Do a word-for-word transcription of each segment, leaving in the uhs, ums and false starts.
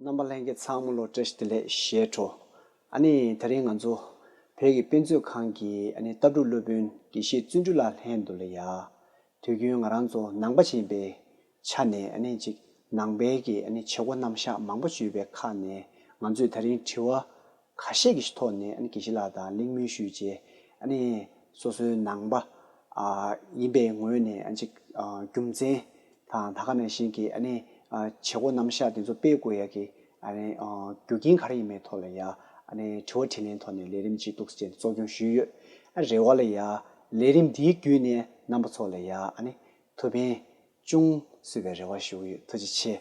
རྣམ་པ་ལྷན་རྒྱས་ཚང་མ་ལོ་བཀྲ་ཤིས་བདེ་ལེགས་ཞེས་གྲོ། ཨ་ནི་དེ་རིང་ང་ཚོ་བོད་ཀྱི་དཔེ་མཛོད་ཁང་གི་ཨ་ནི་ལྟ་གྲུབ་སློབ་དཔོན་དགེ་བཤེས་བརྩོན་འགྲུས་ལགས་ལྷན་དུ་ལ་ཡ། དུས་རྒྱུན་ང་རང་ཚོ་ནང་པ་ཅིག་ཡིན་པའི་ཆ་ནས་ཨ་ནི་ཅིག་ནང་པའི་གི་ཨ་ནི་བྱེད་སྒོ་རྣམ་གཞག་མང་པོ་ཞིག་ཡོད་པའི་ཁག་ནས་ང་ཚོས་དེ་རིང་དྲི་བ་ཁ་ཤས་ཀྱི་ཐོག་ནས་ཨ་ནི་དགེ་བཤེས་ལགས་དང་གླེང་མོལ་ཞུས་རྗེས་ཨ་ནི་སོ་སོའི་ནང་པ་ཨ་ཡིན་པའི་ངོས་ནས་ཨ་ཅིག་ཨ་རྒྱུ་མཚན་དང་ད་ག་ནང་བཞིན་གྱི་ཨ་ནི་ཨ་བྱེད་སྒོ་རྣམ་གཞག་དེ་ཚོ་སྤེལ་དགོས་ཡ་གི་ཨ་ནི་ཨ་རྒྱུ་རྐྱེན་ག་རེ་ཡིན་མིན་ཐོག་ལ་ཡ་ཨ་ནི་དྲི་བ་དྲིས་ལན་ཐོག་ནས་ལས་རིམ་ཅིག་འདུག་སེ་བྱས་ནས་གཙོ་སྐྱོང་ཞུས་ཡོད། ཨ་རེ་བ་ལ་ཡ་ལས་རིམ་འདིའི་བརྒྱུད་ནས་རྣམ་པ་ཚོ་ལ་ཡ་ཨ་ནི་ཐུགས་ཕན་ཅུང་གསོས་པའི་རེ་བ་ཞུ་གི་ཡོད། ཐུགས་རྗེ་ཆེ།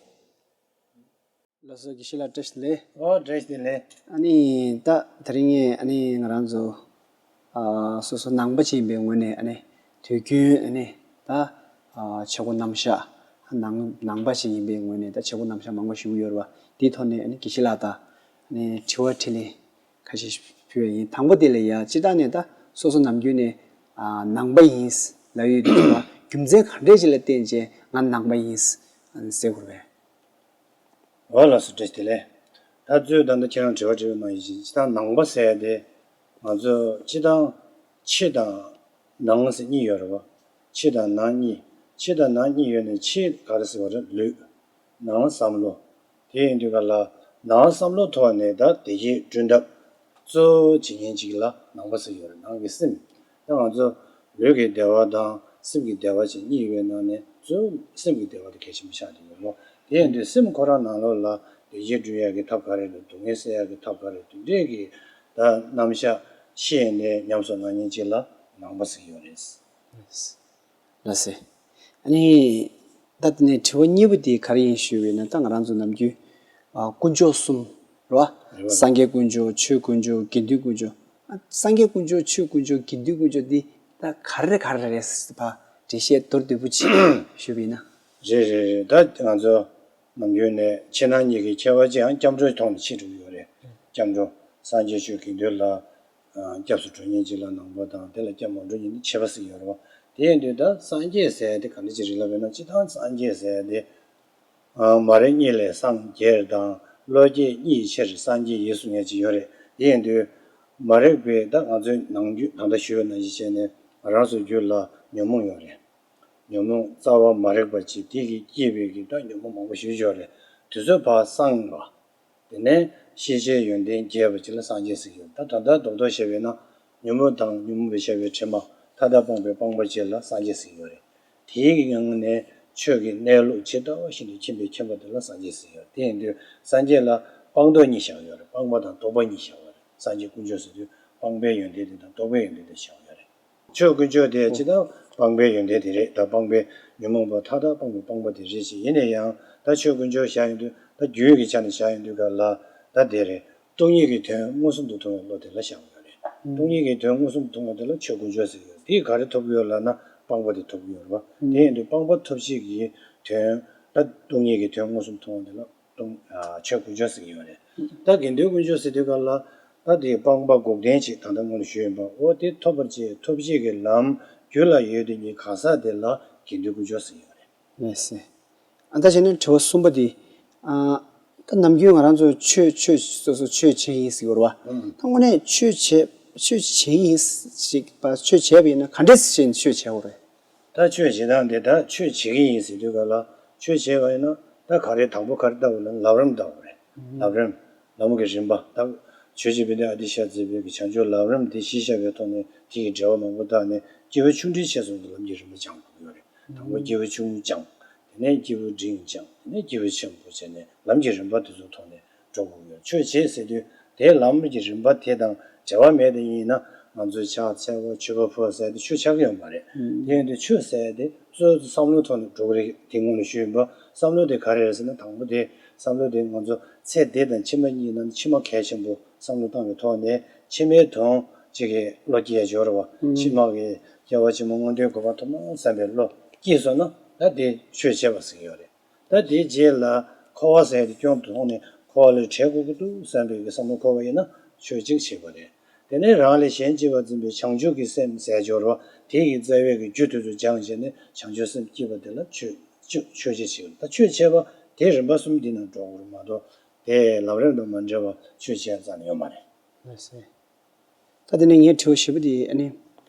ལགས་སོ་དགེ་བཤེས་ལགས་བཀྲ་ཤིས་བདེ་ལེགས། ཨོ་བཀྲ་ཤིས་བདེ་ལེགས། ཨ་ནི་ད་དེ་རིང་ངས་ཨ་ནི་ང་རང་ཚོ་ཨ་སོ་སོ་ནང་པ་ཅིག་ཡིན་པའི་ངོས་ནས་ཨ་ནི་དུས་རྒྱུན་ཨ་ནི་ད་ཨ་བྱེད་སྒོ་རྣམ་གཞག་ནང་ནང་པ་ཅིག་ཡིན་པའི་ངོས་ནས་ད་བྱེད་སྒོ་རྣམ་གཞག་མང་པོ་ཞིག་ཡོད་རེད་པ། དེའི་ཐོག་ནས་ཨ་ནི་དགེ་བཤེས་ལགས་དང་ཨ་ནི་དྲི་བ་དྲིས་ལན་ཁ་ཤས་ཕུལ་བ་ཡིན། དང་པོ་དེ་ལ་ཡ་སྤྱིར་བཏང་ནས་ད་སོ་སོ་ནམ་རྒྱུན་ནས་ཨ་ནང་པ་ཡིན་ལབ་ཡོད་དུས་ཙམ་པ་རྒྱུ་མཚན་ག་འདྲས་ཅིག་ལ་བརྟེན་བྱས་ང་ནང་པ་ཡིན་ཟེར་དགོས་རེད་པས། འོ་ལགས་སོ་བཀྲ་ཤིས་བདེ་ལེགས། ད་གཙོས་ད་ལྟ་ཁྱེད་རང་དྲི་བ་དྲིས་པ་ནང་བཞིན་སྤྱིར་བཏང་ནང་པ་ཟེར་ཡ་དེ་ང་ཚོ་སྤྱིར་བཏང་ཕྱི་དང་ནང་ཟེར་གཉིས་ཡོད་རེད་པ། ཕྱི་དང་ནང་གཉིས། ཕྱི་དང་ནང་གཉིས་ཡོད་ནས་ཕྱི་ག་རེ་ཟེར་བ་རེད། ལུས། ནང་བསམ་བློ། དེ་ཡིན་དུས་ག་ལ་ནང་བསམ་བློ་ཐོག་ནས་ད་བདེ་སྐྱིད་བསྐྲུན་ཐབས་གཙོ་བོ་བྱེད་མཁན་ཅིག་ལ་ནང་པ་ཟེར་ཡོད་རེད། ནང་གི་སེམས། ད་ང་ཚོ་ལུས་ཀྱི་བདེ་བ་དང་སེམས་ཀྱི་བདེ་བ་ཅིག་གཉིས་ཡོད་ནང་ནས་གཙོ་བོ་སེམས་ཀྱི་བདེ་བ་དེ་གལ་ཆེན་པོ་ཆགས་བསྡད་ཡོད་རེད། དེ་ཡིན་དུས་སེམས་ཁོ་རང་ནང་ལོགས་ལ་བདེ་སྐྱིད་བསྐྲུན་ཡག་གི་ཐབས་ག་རེ་རེད། སྡུག་བསྔལ་སེལ་ཡག་གི་ཐབས་ག་རེ་རེད། དེ་འདྲས་ཀྱི་ད་རྣམ་གཞག་ཤེས་ནས་ཉམས་སུ་བླང་མཁན་ཅིག་ལ་ནང་པ་ཟེར་གྱི་ཡོད་རེད། ལགས་སེ། ཨ་ནི། ད་དེ་ནས་དྲི་བ་གཉིས་པ་དེ་ག་རེ་ཡིན་ཞུས་པ་ཡིན་ན་ད་ང་རང་ཚོ་ནམ་རྒྱུན། ཨ་དཀོན་མཆོག་གསུམ། རེད་བ། རེད་བ། སངས་རྒྱས་དཀོན་མཆོག་ཆོས་དཀོན་མཆོག་དགེ་འདུན་དཀོན་མཆོག་ཨ་སངས་རྒྱས་དཀོན་མཆོག་ཆོས་དཀོན་མཆོག་དགེ་འདུན་དཀོན་མཆོག་འདི་ད་ག་རེ་ག་རེ་རེད་ཟེར་བ་འགྲེལ་བཤད་མདོར་བསྡུས་པོ་ཅིག་ཞུས་པ་ཡིན་ན། རེད་རེད་རེད། ད་ང་ཚོ་ནམ་རྒྱུན་ནས་ཕྱི་ནང་གཉིས་ཀྱི་ཁྱད་པར་ཅི་ཡང་སྐྱབས་འགྲོའི་ཐོག་ནས་ཕྱེ་གྲུབ་ཡོད་རེད། སྐྱབས་འགྲོ། སངས་རྒྱས་ཆོས་དགེ་འདུན་ལ། སྐྱབས་སུ་འགྲོ་མཁན་གཅིག་ལ་ནང་པ་དང་དེ་ལ་སྐྱབས་མ་འགྲོ་མཁན་ནི་ཕྱེད་པ་ཟེར་གྱི་ཡོད་རེད་བ། དེ་ཡིན་དུས་ད་སངས་རྒྱས་ཟེར་ཡ་དེ་ག་འདྲ་ཅིག་རེད་ལབ་ཡོད་ན། སྤྱིར་བཏང་སངས་རྒྱས་ཟེར་ཡ་དེ། མ་རིག་གཉིད་ལས་སངས་རྒྱས་དང་བློ་སྐྱེས་གཉིས་ཕྱིར་སངས་རྒྱས་ཡིན་གསུང་མཁན་ཅིག་ཡོད་རེད། དེ་ཡིན་དུས་མ་རིག་པའི་ད་ང་ཚོའི་ནང་རྒྱུད་ད་ལྟ་ཞུས་པ་ནང་བཞིན་བྱས་ནས་ང་རང་ཚོའི་རྒྱུད་ལ་ཉོན་མོངས་ཡོད་རེད། ཉོན་མོངས་རྩ་བ་མ་རིག་པ་ཅིག་དེ་གིས་བསྐྱེད་པའི་གི་ད་ཉོན་མོངས་མང་པོ་ཞེ་པོ་ཅིག་ཡོད་རེད། དེ་ཚོ་ཕར་སངས་པ། དེ་ནས་ཤེས་བྱའི་ཡོན་ཏན་རྒྱས་པ་ཅིག་ལ་སངས་རྒྱས་ཟེར་གྱི་ཡོད། ད་ད་ལྟ་རྡོག་རྡོག་བཤད་པས་ན་ཉོན་མོངས་དང་ཉོན་མོངས་པས་བཤད་པའི་དྲི་མ་མཐའ་དག་སྤངས་པའི་སྤངས་པ་ཅིག་ལ་སངས་རྒྱས་ཟེར་གྱི་ཡོད་རེད། དེའི་གི་ངང་ནས་ཆོས་ཀྱི་གནས་ལུགས་ཇི་ལྟ་བ་བཞིན་དུ་མཁྱེན་པའི་མཁྱེན་པ་དེ་ལ་སངས་རྒྱས་ཟེར་གྱི་ཡོད་རེད། དེ་ཡིན་དུས་སངས་རྒྱས་ལ་སྤངས་རྟོགས་གཉིས་བཞག་ཡོད་རེད། སྤངས་པ་དང་རྟོགས་པ་གཉིས་བཞག་ཡོད་རེད། སངས་རྒྱས་དཀོན་མཆོག་ཟེར་དུས་སྤངས་པའི་ཡོན་ཏན་དེ་དང་རྟོགས་པའི་ཡོན་ཏན་དེ་བཞག་ཡོད་རེད། ཆོས་དཀོན་མཆོག་དེ་ཇི་ལྟར་སྤངས་པའི་ཡོན་ཏན་དེ་རེད། ད་སྤངས་པའི་ཉོན་མོངས་པ་མཐའ་དག་སྤངས་པའི་སྤངས་པ་དེ་རེད་ཅེས། ཡིན་ན་ཡང་ད་ཆོས་དཀོན་མཆོག་བཞག་ཡོང་དུས་ད་རྒྱུད་ཀྱི་ཆ་ནས་བཞག་ཡོང་དུས་ག་ལ་ད་དེ་རེད། སྟོང་ཉིད་ཀྱི་དོན་མངོན་སུམ་དུ་མཐོང་བའི་བློ་དེ་ལ་བཞག་ཡོད་རེད། སྟོང་ཉིད་ཀྱི་དོན་མངོན་སུམ་དུ་མཐོང་བ་དེ་ལ་ཆོས་དཀོན་མཆོག་ཟེར་གྱི་ཡོད། དེས་ག་རེ་ཐོབ་ཀྱི་ཡོད་ལབ་ན་སྤངས་པ་དེ་ཐོབ་ཀྱི་ཡོད་རེད་བ། དེ་ཡིན་དུས་སྤངས་པ་ཐོབ་བྱེད་ཀྱི་དོན་ད་སྟོང་ཉིད་ཀྱི་དོན་མངོན་སུམ་མཐོང་བ་དེ་ལ། སྟོང་ཨ་ཆོས་དཀོན་མཆོག་ཟེར་གྱི་ཡོད་རེད། ད་དགེ་འདུན་དཀོན་མཆོག་ཟེར་དུས་ག་ལ་ད་དེ་སྤངས་པ་འགོག་བདེན་ཅིག་ད་ལྟ་སྔོན་ལ་ཞུས་ཡིན་པ། འོ་དེ་ཐོབ་པར་བྱེད་ཐོབ་བྱེད་ཀྱི་ལམ་རྒྱུད་ལ་ཡོད་དེ་ཉིད་གང་ཟག་དེ་ལ་དགེ་འདུན་དཀོན་མཆོག་ཟེར་གྱི་ཡོད་རེད། ལགས་སེ། ཨ་ད་བྱས་ན་དྲི་བ་གསུམ་པ་དེ། ཨ་ད་ནམ་རྒྱུན་ང་རང་ཚོ་ཆོས་ཆོས་སོ་སོ་ཆོས་བྱེད་ཡིན་ཟེར་གྱི་ཡོད་རེད་བ། ད་དངོས་གནས་ཆོས་བྱེད་ཆོས་བྱེད་ཡིན་ཞིག་པ་ཆོས་བྱས་པ་ཡིན་ན་ག་འདྲས་བྱས་ནས་ཆོས་བྱེད་དགོས་རེད། ད་ཆོས་བྱེད་སྟངས་དེ་ད་ཆོས་བྱེད་ཀྱི་ཡིན་ཟེར་དུས་ག་ལ་ཆོས་བྱེད་པ་ཡིན་ན་ད་ག་རེ་དང་པོ་ག་རེ་ལྟ་དགོས་ལབ་ན་ལམ་རིམ་ལྟ་དགོས་རེད། ལམ་རིམ། ལམ་གྱི་རིམ་པ་ད་ཆོས་རྗེ་དཔལ་ལྡན་ཨ་ཏི་ཤ་རྩེ་ཕུད་ཀྱི་བྱང་ཆུབ་ལམ་རིམ་དེ་གཞི་བཞག་པའི་ཐོག་ནས་དེ་ཡི་འགྲེལ་བ་མང་པོ་བཏགས་ནས་སྐྱེས་བུ་ཆུང་འབྲིང་ཆེ་གསུམ་གྱི་ལམ་གྱི་རིམ་པ་སྦྱང་དགོས་ཀྱི་ཡོད་རེད། དང་པོ་སྐྱེས་བུ་ཆུང་ངུ་སྦྱང་། དེ་ནས་སྐྱེས་བུ་འབྲིང་སྦྱང་། དེ་ནས་སྐྱེས་བུ་ཆེན་པོ་བྱས་ནས་ལམ་གྱི་རིམ་པ་དེ་ཚོའི་ཐོག་ནས་འགྲོ་དགོས་ཀྱི་ཡོད། ཆོས་བྱེད་ཟེར་དུས་དེའི་ལམ་གྱི་རིམ་པ་དེ་དང་འབྲེལ་བ་མེད་དེ་ཡིན་ན་ང་ཚོས་ཕྱག་འཚལ་བ་མཆོད་པ་ཕུལ་བ་ཟེར་དེ་ཆོས་ཆགས་ཀྱི་ཡོད་མ་རེད། དེ་ཡིན་དུས་ཆོས་ཟེར་དེ་གཙོ་བོ་བསམ་བློའི་ཐོག་ནས་འགྲོ་གི་རེད། དེ་སྔོན་ལ་ཞུས་ཡིན་པ། བསམ་བློ་དེ་ག་རེ་རེད་ཟེར་ན་དང་པོ་དེ་བསམ་བློ་དེ་ང་ཚོ་ཚེ་འདི་དང་ཕྱི་མ་གཉིས་ནང་ཕྱི་མ་གལ་ཆེན་པོ་བསམ་བློ་བཏང་བའི་ཐོག་ནས་ཕྱི་མའི་དོན་གཅིག་གི་བློ་སྐྱེ་ཡ་སྦྱོར་བ། ཕྱི་མ་གི་སྐྱེ་བ་ཕྱི་མ་མངོན་མཐོའི་གོ་འཕང་ཐོབ་ན་བསམ་པའི་བློ་སྐྱེས་སོང་ན་ད་དེ་ཆོས་བྱས་པ་ཟེར་གྱི་ཡོད་རེད། ད་དེའི་རྗེས་ལ་འཁོར་བ་ཟེར་ཡ་དེ་སྐྱོན་དུ་མཐོང་ནས་འཁོར་བ་ལས་བྲལ་དགོས་ཀྱི་འདུག་བསམ་པའི་གི་བསམ་བློ་འཁོར་བ་ཡིན་ན་ཆོས་གཅིག་བྱས་པ་རེད། དེ་ནས་རང་ལས་གཞན་གཅེས་པར་འཛིན་པའི་བྱང་ཆུབ་ཀྱི་སེམས་ཟེར་སྦྱོར་བ་དེ་ཡི་རྩ་བའི་གི་རྒྱུ་དེ་ཚོ་སྦྱངས་བྱས་ནས་བྱང་ཆུབ་སེམས་སྐྱེས་པ་དེ་ལ་ཆོས་ཆོས་ཆོས་ཅེས་བྱེད། ད་ཆོས་བྱས་པ་དེ་རིམ་པ་གསུམ་འདི་ནང་འགྲོ་དགོས་རེད་མ་གཏོགས། དེ་ལམ་རིམ་དང་མ་འབྲེལ་བ་ཆོས་བྱེད་ཡ་རྩ་ནས་ཡོད་མ་རེད། ལགས་སེ། ད་དེ་ནས་ངའི་དྲི་བ་བཞི་པ་དེ་ཨ་ནི།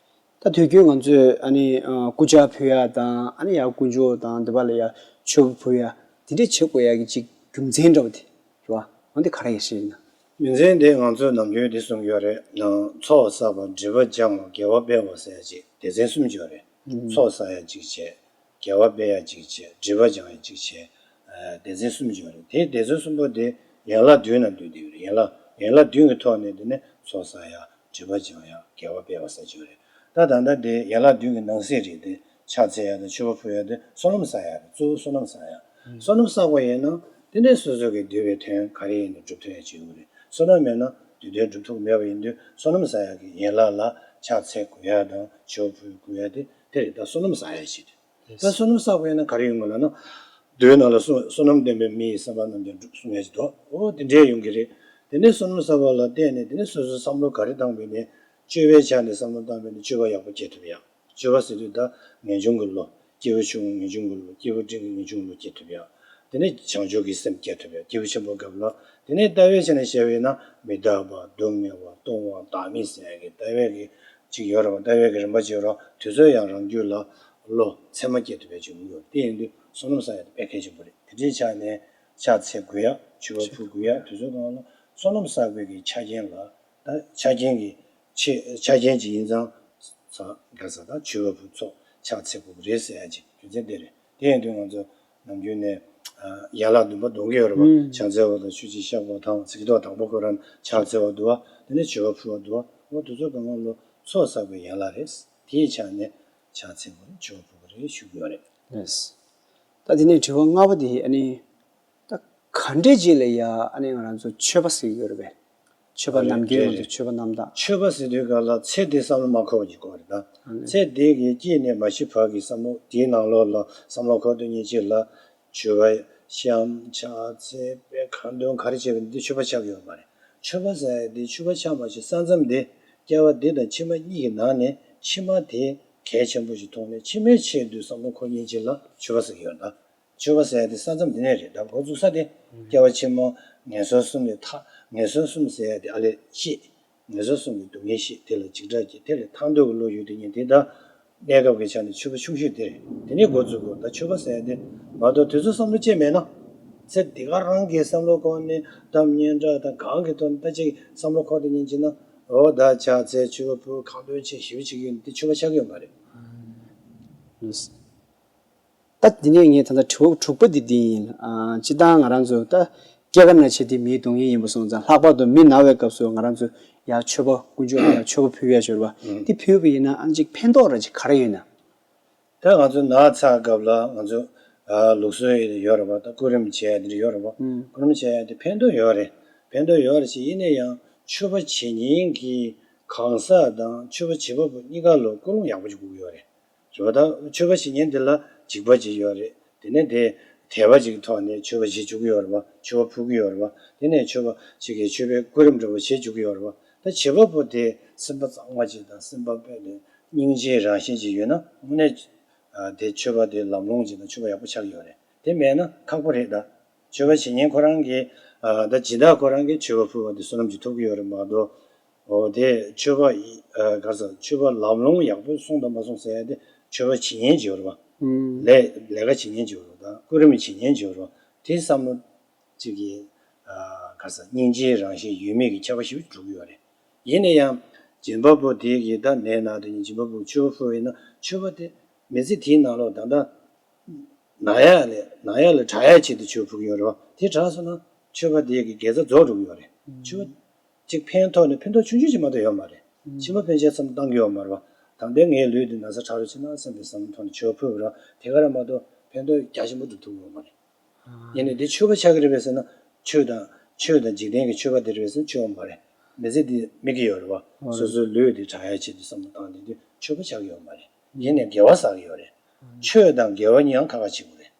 ད་དུས་རྒྱུན་ང་ཚོས་ཨ་ནི་ཨ་སྐུ་ཕྱག་ཕུལ་ཡ་དང་ཨ་ནི་ཡ་དཀོན་མཆོག་དང་འདི་པ་ལ་ཡ་མཆོད་པ་ཕུལ་ཡ་དེ་འདྲས་བྱེད་དགོས་ཡ་གི་ཅིག་རྒྱུ་མཚན་འདྲ་བ་དེ་རེད་བ། འོ་འདི་ག་རེ་ཡིན་ཞེ་ན། རྒྱུ་མཚན་དེ་ང་ཚོས་ནམ་རྒྱུན་འདི་གསུང་གི་ཡོད་རེད། ནང་ཚོགས་བསགས་པ་སྒྲིབ་པ་སྦྱང་བ་དགེ་བ་སྤེལ་བ་ཟེར་ཡ་ཅིག་སྡེ་ཚན་གསུམ་ཅིག་ཡོད་རེད། ཚོགས་བསགས་ཡ་གཅིག་བྱས། དགེ་བ་སྤེལ་ཡ་གཅིག་བྱས། སྒྲིབ་པ་སྦྱང་ཡ་གཅིག་བྱས། ཨ་སྡེ་ཚན་གསུམ་ཅིག་ཡོད་རེད། དེ་སྡེ་ཚན་གསུམ་པོ་དེ་ཡན་ལག་བདུན་ནང་འདུས་བསྡད་ཡོད་རེད། ཡན་ལག་ཡན་ལག་བདུན་གྱི་ཐོག་ནས་དེ་ནས་ཚོགས་བསགས་ཡ། སྒྲིབ་པ་སྦྱང་ཡ། དགེ་བ་སྤེལ་བ་ཟེར་གྱི་ཡོད་རེད། ད་ད་ལྟ་དེ་ཡན་ལག་བདུན་གྱི་ནང་གསེས་རེད་དེ། ཕྱག་འཚལ་ཡ་དང་མཆོད་པ་ཕུལ་ཡ་དེ་བསོད་ནམས་བསགས་ཡ་རེད། གཙོ་བོ་བསོད་ནམས་བསགས་ཡ། བསོད་ནམས་བསགས་པ་ཡིན་ན་དེ་ནས་སོ་སོ་གི་འདོད་པའི་དོན་ག་རེ་ཡིན་ནའི་འགྲུབ་ཐུབ་ཡ་ཅིག་ཡོད་རེད། བསོད་ནམས་མེད་ན་དེ་དོན་འགྲུབ་ཐུབ་མེད་པ་ཡིན་དུས་བསོད་ནམས་བསགས་ཡ་གི་ཡན་ལག་ལ་ཕྱག་འཚལ་དགོས་ཡ་དང་མཆོད་པ་ཕུལ་དགོས་ཡ་དེ་དེ་རེད། ད་བསོད་ནམས་བསགས་ཡ་ཞིག་རེད། ད་བསོད་ནམས་བསགས་པ་ཡིན་ན་ག་རེ་ཡོང་གི་ལབ་ན། མདོའི་ནང་ལ་གསུངས། བསོད་ནམས་ལྡན་པས་མི་ཡི་བསམ་པ་རྣམས་ཀྱང་འགྲུབ་གསུང་ཡ་ཅིག་འདུག་འོ་དེ་འདྲས་ཡོང་གི་རེད། དེ་ནས་བསོད་ནམས་བསགས་པ་ལ་བརྟེན་ནས་དེ་ནས་སོ་སོའི་བསམ་བློ་ག་རེ་བཏང་བས་ནས་སྤྱོད་པའི་ཆ་ནས་བསམ་བློ་བཏང་བས་ནས་སྤྱོད་པ་ཡག་པོ་སྐྱེ་ཐུབ་ཡ། སྤྱོད་པ་ཟེར་དུས་ད་ངེས་འབྱུང་གི་བློ། སྐྱེས་བུ་ཆུང་ངུ་ངེས་འབྱུང་གི་བློ། སྐྱེས་བུ་འབྲིང་གི་ངེས་འབྱུང་གི་བློ་སྐྱེ་ཐུབ་ཡ། དེ་ནས་བྱང་ཆུབ་ཀྱི་སེམས་སྐྱེ་ཐུབ་ཡ། སྐྱེས་བུ་ཆེན་པོའི་སྐབས་ལ། དེ་ནས་ལྟ་བའི་ཆ་ནས་བཤད་པས་ན་མི་རྟག་པ་སྡུག་བསྔལ་བ་སྟོང་པ་བདག་མེད་ཟེར་ཡ་གི་ལྟ་བའི་གི་ཅིག་ཡོད་རེད་བ། ལྟ་བའི་གི་རིམ་པ་ཅིག་ཡོད་རེད་བ། དེ་ཚོ་ཡང་རང་རྒྱུད་ལ་བློ་ཚད་མ་སྐྱེ་ཐུབ་པའི་ཅིག་ཡོད་རེད། དེ་ཡིན་དུས་བསོད་ནམས་བསགས་ཡ་དེ་དཔེ་གལ་ཆེན་པོ་རེད། དེ་འདྲའི་ཆ་ནས་ཕྱག་འཚལ་དགོས་ཡ། མཆོད་པ་ཕུལ་དགོས་ཡ། དེ་ཚོའི་སྒང་ལ་བསོད་ནམས་བསགས་པའི་གི་ཆ་རྐྱེན་ལ། ད་ཆ་རྐྱེན་གྱི་ཆེ་ཆ་རྐྱེན་ཅིག་ཡིན་ཙང་། ས་ག་ས་ད་མཆོད་པ་ཕུལ། ཚོགས་ཕྱག་འཚལ་དགོས་ཀྱི་རེད་ཟེར་ཡ་ཅིག་རྒྱུ་མཚན་དེ་རེད། དེ་ཡིན་དུས་ང་ཚོ་ནམ་རྒྱུན་ནས་ཨ་ཡན་ལག་བདུན་པ་འདོན་གྱི་ཡོད་རེད་པ། ཨུམ། ཕྱག་འཚལ་བ་དང་ཆོས་ཀྱི་བཤགས་པ་དང་། ཚིག་ཐོག་དང་པོ་ཁོ་རང་ཕྱག་འཚལ་བ་འདུག་པ། དེ་ནས་མཆོད་པ་ཕུལ་བ་འདུག་པ། འོ་དེ་ཚོ་གང་གང་ལོ་ཚོགས་བསགས་པའི་ཡན་ལག་རེད། དེའི་ཆ་ནས་ཕྱག་འཚལ་དགོས་རེད། མཆོད་པ་ཕུལ་དགོས་རེད་ཞུ་གི་ཡོད་རེད། ལགས། ད་དེ་ནས་དྲི་བ་ལྔ་པ་དེ་ཨ་ནི། ད་ག་འདྲས་ཅིག་ལ་ཡ་ཨ་ནི་ང་རང་ཚོ་མཆོད་པ་ཟེར་གྱི་ཡོད་རེད་པས། མཆོད་པ་ཨ་ནི་ནམ་རྒྱུན་ང་ཚོ་མཆོད་པ་རྣམ་དག་མཆོད་པ་ཟེར་དུས་སྒང་ལ་ཚེ་འདིའི་བསམ་བློ་མ་འཁོར་བ་ཅིག་དགོས་རེད་ད། ཨ་ནི། ཚེ་འདི་གི་སྐྱེས་ནས་མ་ཤི་བར་གྱི་བསམ་བློ། དེའི་ནང་ལོགས་ལ་བསམ་བློ་འཁོར་དུས་ཉིན་གཅིག་ལ་མཆོད་པ་བཤམས། ཕྱག་འཚལ། དཔེ་ཁ་འདོན་ག་རེ་བྱས་པ་འདི་མཆོད་པ་ཆགས་ཀྱི་ཡོད་མ་རེད། མཆོད་པ་ཟེར་ཡ་འདི་མཆོད་པ་ཆགས་མ་ཆགས། ས་མཚམས་འདི་སྐྱེ་བ་འདི་དང་ཕྱི་མ་གཉིས་ཀྱི་ནང་ནས་ཕྱི་མ་དེ་གལ་ཆེན་པོ་ཞིག་མཐོང་ནས་ཕྱི་མའི་ཆེད་དུ་བསམ་བློ་འཁོར་ཉིན་གཅིག་ལ་མཆོད་པ་ཟེར་གྱི་ཡོད་རེད་ད། མཆོད་པ་ཟེར་ཡ་དེ་ས་མཚམས་འདི་ནས་རེད། ད་འགོ་འཛུགས་ས་དེ། སྐྱེ་བ་ཕྱི་མ་ངན་སོང་གསུམ་ལས་ཐར། ངན་སོང་གསུམ་ཟེར་ཡ་དེ་ཨ་ལས་ཤེས། ངན་སོང་གསུམ་གྱི་སྡུག་བསྔལ་ཤེས། དེ་ལ་འཇིགས་སྐྲག་སྐྱེ། དེ་ལས་ཐར་འདོད་ཀྱི་བློ་ཡོད་དེ་ཉིད་དེ། ད་གནས་སྐབས་ཀྱི་ཆ་ནས་མཆོད་པ་ཆུང་ཤོས་དེ་རེད། དེ་ནས་འགོ་འཛུགས་དགོས། ད་མཆོད་པ་ཟེར་ཡ་དེ་མ་གཏོགས་དེ་ཚོ་བསམ་བློ་ཅིག་མེད་ན། ཚེ་འདི་ག་རང་གི་བསམ་བློ་འཁོར་ནས་གཏམ་སྙན་གྲགས་དང་གང་གི་ཐོག་ནས་ད་ཅིག་བསམ་བློ་འཁོར་དེ་ཉིན་གཅིག་ན། འོ་ད་ཕྱག་འཚལ། མཆོད་པ་ཕུལ། ཁ་འདོན་བྱེད། ཞི་བ་བྱེད་ཀྱི་ཡོད་ན་དེ་མཆོད་པ་ཆགས་ཀྱི་ཡོད་མ་རེད། ད་འདི་ནས་ངས་ད་ལྟ་དྲི་བ་དྲུག་པ་འདི་འདི་ཡིན། ཨ། སྤྱིར་བཏང་ང་རང་ཚོ་ད་སྐྱེ་རྒ་ན་འཆི་དེ་མིའི་སྡུག་བསྔལ་ཡིན་པ་སོང་ཙང་། ལྷག་པར་དུ་མི་ན་བའི་སྐབས་སུ་ང་རང་ཚོ་ཡར་མཆོད་པ། དཀོན་མཆོག་ལ་ཡར་མཆོད་པ་ཕུལ་ཡ་ཅིག་ཡོད་རེད་པ། འདི་ཕུལ་བ་ཡིན་ན་ཨ་ནི་ཅིག་ཕན་ཐོགས་ར་ཅིག་ག་རེ་ཡོད་ན། ད་ང་ཚོ་ན་ཚ་སྐབས་ལ་ང་ཚོ་ཨ་ལུགས་སྲོལ་ཡོད་རེད་པ། ད་སྐུ་རིམ་བྱེད་ཡ་དེ་འདྲ་ཡོད་རེད་པ། སྐུ་རིམ་བྱེད་ཡ་དེ་ཕན་ཐོགས་ཡོད་རེད། ཕན་ཐོགས་ཡོད་རེད་ཅེ། ཡིན་ན་ཡང་མཆོད་པ་བྱེད་ཉིན་གྱི་གང་ཟག་དང་མཆོད་པ་བྱེད་པ་པོ་གཉིས་ཀ་ལ་ཀུན་སློང་ཡག་པོ་ཅིག་དགོས་ཀྱི་ཡོད་རེད། རེད་པ། ད་མཆོད་པ་བྱེད་ཉིན་དེ་ལ་འཇིགས་པ་ཅིག་ཡོད་རེད། དེ་ནས་དེ་དད་པ་ཅིག་གི་ཐོག་ནས་མཆོད་པ་བྱེད་བཅུག་གི་ཡོད་རེད་པ། མཆོད་པ་ཕུལ་གྱི་ཡོད་རེད་པ། དེ་ནས་མཆོད་པ་ཅིག་གི་མཆོད་པའི་སྐུ་རིམ་འདྲ་པོ་བྱེད་བཅུག་གི་ཡོད་རེད་པ། ད་བྱེད་པ་པོ་དེ་སེམས་པ་གཙང་མ་ཅིག་དང་། སེམས་པ་དཔེ་ནས་སྙིང་རྗེའི་རང་བཞིན་ཅིག་ཡོད་ན། དངོས་གནས་ཨ་དེ་མཆོད་པ་དེ་ལམ་ལྷོང་ཅིག་དང་མཆོད་པ་ཡག་པོ་ཆགས་ཀྱི་ཡོད་རེད། དེ་མེད་ན་ཁག་པོ་རེད་ད། མཆོད་པ་བྱེད་ཉིན་ཁོ་རང་གིས་ཨ་ད་སྦྱིན་བདག་ཁོ་རང་གིས་མཆོད་པ་ཕུལ་བ་དེ་བསོད་ནམས་ཅིག་ཐོབ་ཀྱི་ཡོད་རེད་མ་གཏོགས། འོ་དེ་མཆོད་པ་ཡི་ཨ་ག་རེ་ཟེར། མཆོད་པ་ལམ་ལྷོང་ཡག་པོ་སོང་དང་མ་སོང་ཟེར་ཡ་དེ་མཆོད་པ་བྱེད་ཉིན་ཅིག་ཡོད་རེད་པ། ལས་ལས་ཀ་བྱེད་ཉིན་ཅིག་ཡོད་རེད་པ། ད་སྐུ་རིམ་བྱེད་ཉིན་ཅིག་ཡོད་རེད་པ། དེ་བསམ་བློ་ཅིག་གིས་ཨ་ག་རེ་ཟེར། སྙིང་རྗེའི་རང་བཞིན་ཡོད་མེད་ཀྱི་ཁྱད་པར་ཞིག་འགྲོ་གི་ཡོད་རེད། ཡིན་ན་ཡང་སྦྱིན་པ་པོ་དེ་གིས་ད་ནད་ན་དེ་ཉིན་སྦྱིན་པ་པོ་མཆོད་པ་ཕུལ་བ་ཡིན་ན། མཆོད་པ་དེ་མི་ཚེ་དེའི་ནང་ལོགས་ད་ལྟ་ན་ཡག་ལས་ན་ཡག་ལས་དྲག་ཡག་ཆེད་དུ་མཆོད་པ་ཕུལ་གྱི་ཡོད་རེད་པ། དེ་དྲག་སོང་ན་མཆོད་པ་དེ་གི་དགེ་རྩ་རྫོགས་འགྲོ་གི་ཡོད་རེད། མཆོད་པ་གཅིག་ཕན་ཐོགས་ནས་ཕན་ཐོགས་ཆུང་ཆུང་ཅིག་མ་གཏོགས་ཡོད་མ་རེད། ཕྱི་མ་ཕན་ཆད་བསམ་བློ་བཏང་གི་ཡོད་མ་རེད་པ། ད་ལྟའི་ངའི་ལུས་འདི་ན་ཚ་དྲག་རུ་ཕྱིན་ན་བསམ་པའི་བསམ་བློ་ཐོག་ནས་མཆོད་པ་ཕུལ་བ་རེད། དེ་ག་རེད་མ་གཏོགས་ཕན་ཐོགས་རྒྱ་ཆེན་པོ་འགྲུབ་ཐུབ་ཀྱི་ཡོད་མ་རེད། ཡིན་ནའི་འདི་མཆོད་པ་ཆགས་ཀྱི་རེད་པས་ཟེར་ན། ཆོས་དང་ཆོས་དང་འཇིག་རྟེན་གྱི་མཆོད་པ་དེ་རེད་པས་ཟེར་ན་མཆོད་པ་མ་རེད། མི་ཚེ་འདི་སྨིན་གྱི་ཡོད་རེད་པ། སོ་སོའི་ལུས་འདི་དྲག་ཡག་ཆེད་དུ་བསམ་བློ་བཏང་དེ་དུས་མཆོད་པ་ཆགས་ཀྱི་ཡོད་མ་རེད། ཡིན་ནའི་དགེ་བ་བསགས་ཀྱི་ཡོད་རེད། ཆོས་དང་དགེ་བ་གཉིས་ཡང་ཁ་ཁ་ཆེ་པོ་རེད།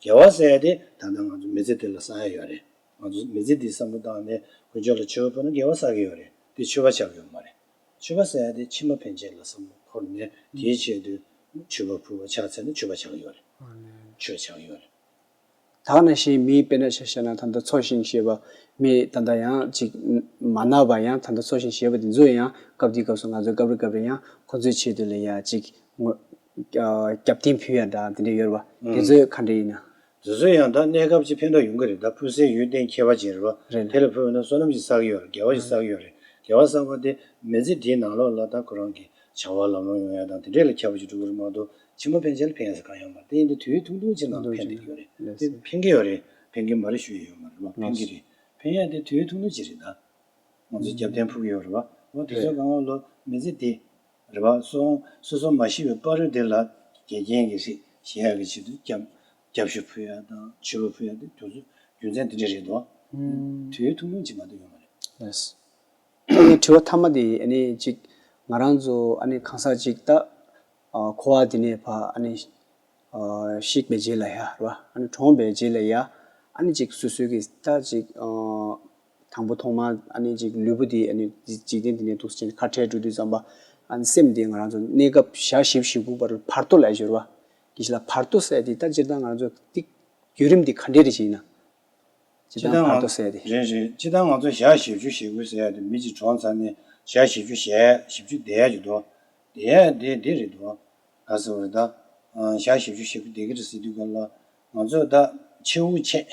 དགེ་བ་ཟེར་ཡ་དེ་ད་ལྟ་ང་ཚོ་མི་ཚེ་འདི་ལ་བསགས་ཡ་ཡོད་རེད། ང་ཚོ་མི་ཚེ་འདི་བསམ་བློ་བཏང་ནས་དཀོན་མཆོག་ལ་མཆོད་པ་ཕུལ་ན་དགེ་བ་བསགས་ཀྱི་ཡོད་རེད། དེ་མཆོད་པ་ཆགས་ཀྱི་ཡོད་མ་རེད། མཆོད་པ་ཟེར་ཡ་དེ་ཕྱི་མ་ཕན་ཆད་ལ་བསམ་བློ་འཁོར་ནས་དེའི་ཆེད་དུ་མཆོད་པ་ཕུལ་བ་ཕྱག་འཚལ་ན་མཆོད་པ་ཆགས་ཀྱི་ཡོད་རེད། ཆོས་ཆགས་ཀྱི་ཡོད་རེད། ད་ག་ནང་བཞིན་མི་དཔེར་ན་ཆ་བཞག་ན་ད་ལྟ་འཚོ་ཞིང་གཞེས་པ་མི་ད་ལྟ་ཡང་ཅིག་མ་ན་བ་ཡང་ད་ལྟ་འཚོ་ཞིང་གཞེས་པ་དེ་ཚོ་ཡང་སྐབས་དེའི་སྐབས་སུ་ང་ཚོས་སྐབས་རེ་སྐབས་རེ་ཡང་ཁོ་ཚོའི་ཆེད་དུ་ལ་ཡ་ཅིག་ངོ་ཨ་རྒྱབ་རྟེན་ཕུལ་ཡ་འདྲ་དེ་འདྲ་ཡོད་རེད་བ། དེ་ཚོས་ག་འདྲ་ཡིན་ན། དེ་ཚོ་ཡང་ད་གནས་སྐབས་ཀྱི་ཕན་ཐོགས་ཡོང་གི་རེད། ད་ཕུལ་སའི་ཡུལ་གཏན་ཁེལ་བ་ཅིག་རེད་བ། རེད། དེ་ལ་ཕུལ་བ་ན་བསོད་ནམས་ཀྱི་བསགས་ཡོད་རེད། དགེ་བ་ཞིག་བསགས་ཡོད་རེད། དགེ་བ་བསགས་པ་དེ་མི་ཚེ་འདིའི་ནང་ལོགས་ལ་ད་ཁོ་རང་གི་བྱ་བ་ལམ་ལྷོང་ཡོང་ཡ་དང་དེ་འདྲས་ལ་ཁྱབ་པ་ཅིག་འགྲོ་གི་རེད་མ་གཏོགས་ཕྱི་མ་ཕན་ཆད་ལ་ཕན་ཡ་ཟེར་གང་ཡང་མ་རེད། དེ་ཡིན་དུས་དུས་ཡུན་ཐུང་ཐུང་ཅིག་ནང་ལ་ཕན་བསྡད་ཀྱི་ཡོད་རེད། ལགས་སོ། དེ་ཕན་གྱི་ཡོད་རེད། ཕན་གྱི་མ་རེད་ཞུ་ཡ་ཡོད་མ་རེད་བ། ཕན་གྱི་རེད། ཕན་ཡ་དེ་དུས་ཡུན་ཐུང་ཐུང་ཅིག་རེད་ད། ང་ཚོས་རྒྱབ་རྟེན་ཕུལ་གྱི་ཡོད་རེད་བ། འོ་དེ་ཚོའི་སྒང་ལ་མི་ཚེ་འདི་རེད་བ། སོ་སོ་སོ་མ་ཤི་བའི་བར་དུ་དེ་ལ་དགེ་རྒན་གྱི་རིགས་བྱེད་ཡག་གི་ཆེད་དུ་སྐྱབས་སྐྱབས་ཞུ་ཕུལ་ཡག་དང་མཆོད་པ་ཕུལ་ཡག་དེ་དུས་ཚོད་རྒྱུ་མཚན་དེ་འདྲ་རེད་དོ། དུས་ཐུང་ཐུང་ཅིག་མ་གཏོགས་ཡོད་མ་རེད། ལགས། ཨ་ནི་དྲི་བ་མཐའ་མ་དེ་ཨ་ནི་ཅིག་ང་རང་ཚོ་ཨ་ནི་གང་ཟག་ཅིག་ད་ཨ་འཁོར་བ་འདི་ནས་ཕར་ཨ་ནི་ཨ་གཤེགས་པའི་རྗེས་ལ་ཡ་རེད་བ། ཨ་ནི་གྲོངས་པའི་རྗེས་ལ་ཡ་ཨ་ནི་ཅིག་སོ་སོའི་གི་ད་ཅིག་ཨ་དང་པོ་ཐོག་མ་ཨ་ནི་ཅིག་ལུས་པོ་འདི་ཨ་ནི་འཇིག་རྟེན་འདི་ནས་འདུག་སེ་བྱས་ནས་ཁ་བྲལ་འགྲོ་དུས་ཙམ་པ་ཨ་ནི་སེམས་འདི་ང་རང་ཚོ་གནས་སྐབས་ཞག་བཞི་བཅུ་ཞེ་དགུ་བར་བར་དོ་ལ་ཡ་ཞུ་རེད་བ། དེ་བཞིན་ལ་བར་དོ་ཟེར་དེ་ད་སྤྱིར་བཏང་ང་རང་ཚོ་འདི་བརྒྱུད་རིམ་འདི་ག་འདྲས་རེད་ཅེ་ན། སྤྱིར་བཏང་བར་དོ་ཟེར་དེ། རེད་རེད། སྤྱིར་བཏང་ང་ཚོ་ཞག་བཞི་བཅུ་ཞེ་དགུ་ཟེར་ཡ་དེ་མི་གཅིག་གྲོངས་ཚར་ནས་ཞག་བཞི་བཅུ་ཞེ་བཞི་བཅུ་བསྡད་ཡ་ཅིག་འདུག་བསྡད་ཡ་དེ་འདི་རེད་འདུག་ག་ཟེར་བ་རེད་ད། ཨ་ཞག་བཞི་བཅུ་ཞེ་དགུ་བསྡད་ཀྱི་རེད་ཟེར་དུས་སྒང་ལ་ང་ཚོ་ད་ཕྱི་དབུགས་ཆད།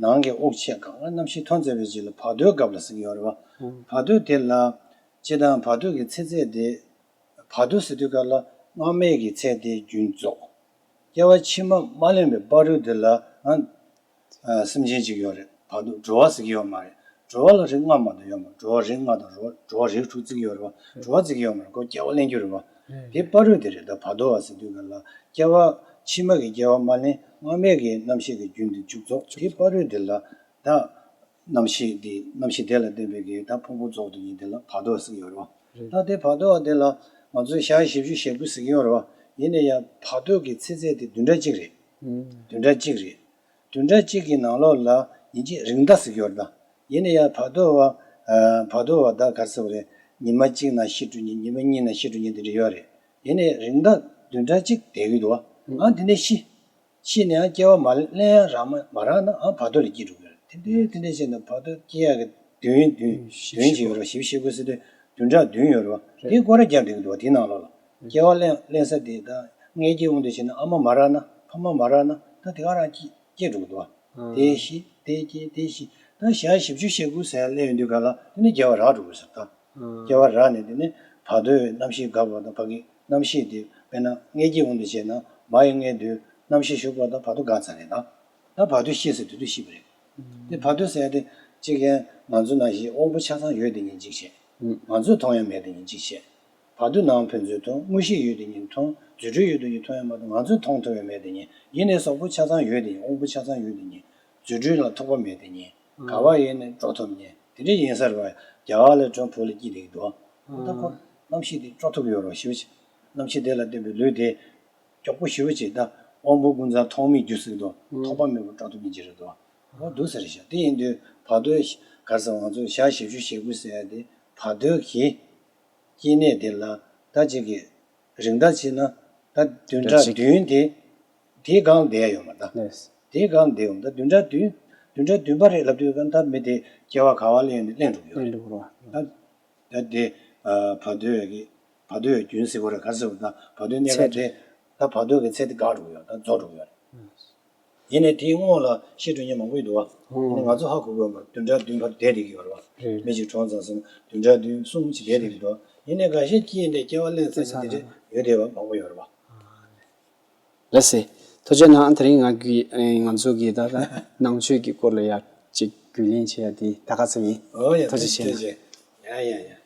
ནང་གི་དབུགས་ཆད་གང་ག་རྣམ་ཤེས་ཐོན་ཚར་བའི་རྗེས་ལ་བར་དོའི་སྐབས་ལ་ཟེར་གྱི་ཡོད་རེད་བ། བར་དོ་དེ་ལ་སྤྱིར་བཏང་བར་དོ་གི་ཚེ་ཚད་དེ་བར་དོ་ཟེར་དུས་སྒང་ལ་སྔ་མའི་གི་ཚེ་དེ་རྒྱུན་རྫོགས། སྐྱེ་བ་ཕྱི་མ་མ་ལེན་པའི་བར་དོ་དེ་ལ་ཨ་ཨ་སེམས་ཅན་ཅིག་ཡོད་རེད། བར་དོ་འགྲོ་བ་ཟེར་གྱི་ཡོད་མ་རེད། འགྲོ་བ་ལ་རིགས་ལྔ་མ་གཏོགས་ཡོད་མ་རེད། འགྲོ་བ་རིགས་ལྔ་དང་འགྲོ་བ་འགྲོ་བ་རིགས་དྲུག་བརྩི་གི་ཡོད་རེད་བ། འགྲོ་བ་བརྩི་གི་ཡོད་མ་རེད། ཁོ་སྐྱེ་བ་ལེན་རྒྱུ་རེད་བ། དེ་བར་དོ་དེ་རེད། ད་བར་དོ་བ་ཟེར་དུས་སྒང་ལ་སྐྱེ་བ་ཕྱི་མ་གི་སྐྱེ་བ་མ་ལེན་སྔ་མའི་གི་རྣམ་ཤེས་ཀྱི་རྒྱུན་དེ་མཇུག་རྫོགས། དེ་བར་དོ་དེ་ལ་ད་རྣམ་ཤེས་དེ་རྣམ་ཤེས་དེ་ལ་བརྟེན་པའི་གི་ད་ཕུང་པོ་རྫོགས་དེ་ཉིད་དེ་ལ་བར་དོ་བ་ཟེར་གྱི་ཡོད་རེད་བ། རེད། ད་དེ་བར་དོ་བ་དེ་ལ་ང་ཚོས་ཞག་བཞི་བཅུ་ཞེ་དགུ་ཟེར་གྱི་ཡོད་རེད་བ། ཡིན་ན་ཡང་བར་དོ་གི་ཚེ་ཚད་དེ་བདུན་ཕྲག་གཅིག་རེད། ཨུམ། བདུན་ཕྲག་གཅིག་རེད། བདུན་ཕྲག་གཅིག་གི་ནང་ལོགས་ལ་ཡིན་གཅིག་རིང་མཐའ་ཟེར་གྱི་ཡོད་རེད་ད། ཡིན་ན་ཡང་བར་དོ་བ། ཨ་བར་དོ་བ་ད་ག་རེ་ཟེར་བ་རེད། ཉི་མ་གཅིག་ནང་ཤི་འགྲོ་མཁན། ཉི་མ་གཉིས་ནང་ཤི་འགྲོ་མཁན་དེ་འདྲ་ཡོད་རེད། ཡིན་ནའི་རིང་མཐའ་བདུན་ཕྲག་གཅིག་བསྡད་ཀྱི་འདུག་བ། ཨང་དེ་ནས་ཤི། ཤི་ནས་ཡང་སྐྱེ་བ་མ་ལེན་ཡང་རག་མ་མ་རག་ན་ཨང་བར་དོ་ལ་སྐྱེ་འགྲོ་གི་རེད། དེ་འདྲའི་དེ་འདྲའི་བྱས་ན་བར་དོ་སྐྱེ་ཡག་གི་བདུན་བདུན་བཞི་བདུན་ཞིག་ཡོད་རེད། བཞི་བཅུ་ཞེ་དགུ་ཟེར་དུས་བདུན་ཕྲག་བདུན་ཡོད་རེད་བ། རེད། དེ་སྐོར་ར་བརྒྱབ་བསྡད་ཀྱི་འདུག་བ། དེའི་ནང་ལོགས་ལ་སྐྱེ་བ་ལེན་ལེན་ས་དེ་ད་མངལ་སྐྱེས་དབང་དུ་བྱས་ན་ཨ་མ་མ་རག་ན་ཕ་མ་མ་རག་ན་ད་དེ་ག་རང་སྐྱེ་སྐྱེ་འགྲོ་གི་འདུག་བ། ཨང་། དེ་ཤི་དེ་སྐྱེ་དེ་ཤི། ད་ཞག་བཞི་བཅུ་ཞེ་དགུ་ཟེར་སླེབས་ཡོང་དུས་ག་ལ་དེ་ནི་སྐྱེ་བ་རག་འགྲོ་གི་ཟེར་ད། ཨང་། སྐྱེ་བ་རག་ནས་དེ་ནི་བར་དོའི་རྣམ་ཤེས་འགག་པ་དང་ཕ་གི་རྣམ་ཤེས་དེ་དཔེར་ན་མངལ་སྐྱེས་དབང་དུ་བྱས་ན་མ་ཡི་མངལ་དུ་རྣམ་ཤེས་ཞུགས་པ་དང་བར་དོ་འགག་ཚར་རེད་ད། ད་བར་དོ་ཤི་ཟེར་དུས་དུ་ཤི་བ་རེད། དེ་བར་དོ་ཟེར་ཡ་དེ་གཅིག་ཡང་ང་ཚོ་ནང་བཞིན་དབང་པོ་ཆ་ཚང་ཡོད་དེ་ཉིད་གཅིག་བྱས། ང་ཚོས་མཐོང་ཡ་མེད་དེ་ཉིད་གཅིག་བྱས། བར་དོ་ནང་ཕན་ཚུན་མཐོང་། དངོས་གཞི་ཡོད་དེ་ཉིད་མཐོང་། རྫུ་འཕྲུལ་ཡོད་དེ་ཉིད་མཐོང་ཡ་མ་གཏོགས་ང་ཚོས་མཐོང་ཐུབ་ཡ་མེད་དེ་ཉིད། ཡིན་ནའི་གཟུགས་པོ་ཆ་ཚང་ཡོད་དེ་ཉིད། དབང་པོ་ཆ་ཚང་ཡོད་དེ་ཉིད། རྫུ་འཕྲུལ་ལ་ཐོགས་པ་མེད་དེ་ཉིད། ག་བ་ཡིན་ནའི་འགྲོ་ཐུབ་ཉིད། དེ་འདྲ་ཡིན་ས་རེད་བ། རྒྱ་གར་ལ་གྲོངས་བུ་ལ་སྐྱིད་དེ་འདུག་ད་ཁོ་རྣམ་ཤེས་དེ་སྤྲོ་ཐུབ་ཡོད་རེད་བ། ཞི་བ་ཅིག་རྣམ་ཤེས་དེ་ལ་བརྟེན་པའི་ལུས་དེ་མགྱོགས་པོ་ཞི་བ་ཅིག་ད་དབང་པོ་ཀུན་ཚང་ཐོགས་མེད་རྒྱུ་ཟེར་གྱི་འདུག་ཐོགས་པ་མེད་པར་སྤྲོ་ཐུབ་ཉིད་ཅིག་རེད་འདུག་འོ་འདུག་ཟེར་ཤག་དེ་ཡིན་དུས་བར་དོའི་ག་རེ་ཟེར་ང་ཚོས་ཞག་བཞི་བཅུ་ཞེ་དགུ་ཟེར་ཡ་དེ་བར་དོའི་གི་སྐྱེ་གནས་དེ་ལ་ད་ཅིག་གི་རིང་ཐག་བྱས་ན་ད་བདུན་ཕྲག་བདུན་དེ་དེའི་སྒང་བསྡད་ཡ་ཡོད་མ་རེད་ད། ལགས། དེའི་སྒང་བསྡད་ཡོང་ད་བདུན་ཕྲག་བདུན་བདུན་ཕྲག་བདུན་པ་རེད་ལབ་དུས་གང་ད་མི་དེ་སྐྱེ་བ་ག་བ་ལེན་ནས་ལེན་འགྲོ་གི་ཡོད་རེད། ལེན་འགྲོ་གི་རེད་བ། ད་ད་དེ་ཨ་བར་དོའི་གི་བར་དོའི་རྒྱུན་ཟེར་དགོས་རེད། ག་རེ་ཟེར་བ་ད་བར་དོའི་གནས་སྐབས་དེ་ད་བར་དོ་གི་ཚེ་དེ་འགག་འགྲོ་གི་ཡོད། ད་རྫོགས་འགྲོ་གི་ཡོད་རེད། ཡིན་ནའི་དེའི་སྔོན་ལ་ཤི་འགྲོ་མཁན་མང་པོ་ཡོད་འདུག་བ། ཡིན་ནའི་ང་ཚོ་ཧ་གོ་གི་ཡོད་མ་རེད། བདུན་ཕྲག་བདུན་བར་བསྡད་བསྡད་ཀྱི་ཡོད་རེད་བ། རེད། མི་གཅིག་གྲོངས་ཙང་ཟེར་ན་བདུན་ཕྲག་བདུན་གསུམ་ཅིག་བསྡད་བསྡད་ཀྱི་འདུག་ཡིན་ནའི་འགའ་ཤས་སྐྱེས་ནས་སྐྱེ་བ་ལེན་ས་ཅིག་དེ་འདྲ་ཡོད་བསྡད་པ་མང་པོ་ཡོད་རེད་བ། ལགས་སེ། ཐུགས་རྗེ་གནང་། དེ་རིང་ང་གི་ཨེ་ང་ཚོ་གི་ད་ལྟ་ནང་ཆོས་ཀྱི་སྐོར་ལ་ཡ་ཅིག་རྒྱུས་ལེན་བྱེད་ཡ་དེ་ད་ག་ཚོད་ཡིན། ཨོ་ཡ། ཐུགས་རྗེ་ཆེ། ཐུགས་རྗེ་ཆེ། ཡ་ཡ་ཡ།